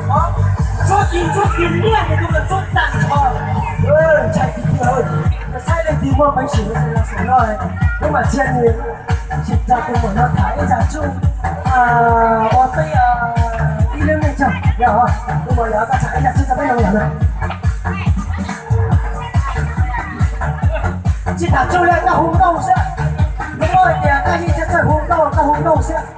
Tsuab kis tsuab kis niaj tus tus tsuab tag nrho. Ntshai tiag tiag, saib leej twg muaj peev xwm los saum no, wb mam txia nws, tsis tsa tus muam no tham ib zaj txuj ua peb ib lub neej tsaug. Yog, tus muam yog koj tham ib zaj txuj rau peb mloog yom na. Tsis tham txuj li, koj hu nkauj xwb. Nws muab hais tias koj yeej txawj hu nkauj, koj hu nkauj xwb.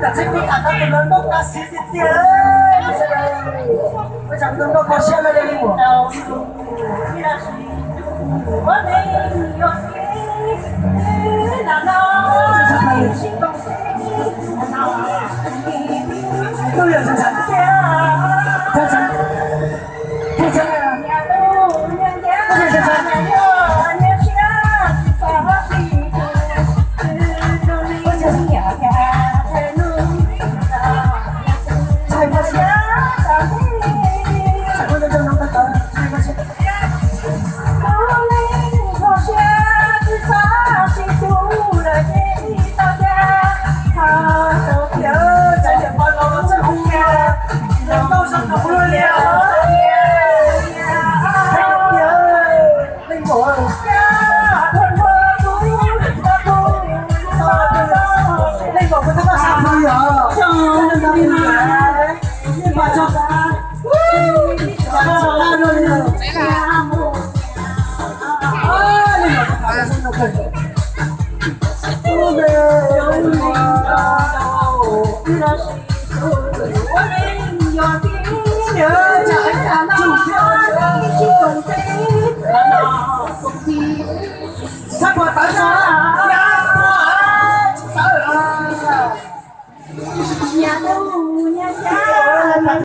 Tam sim no kuv tham tau tus hluas nkauj kho siab tiag tiag. Ua cas tus hluas nkauj kho siab no li muam.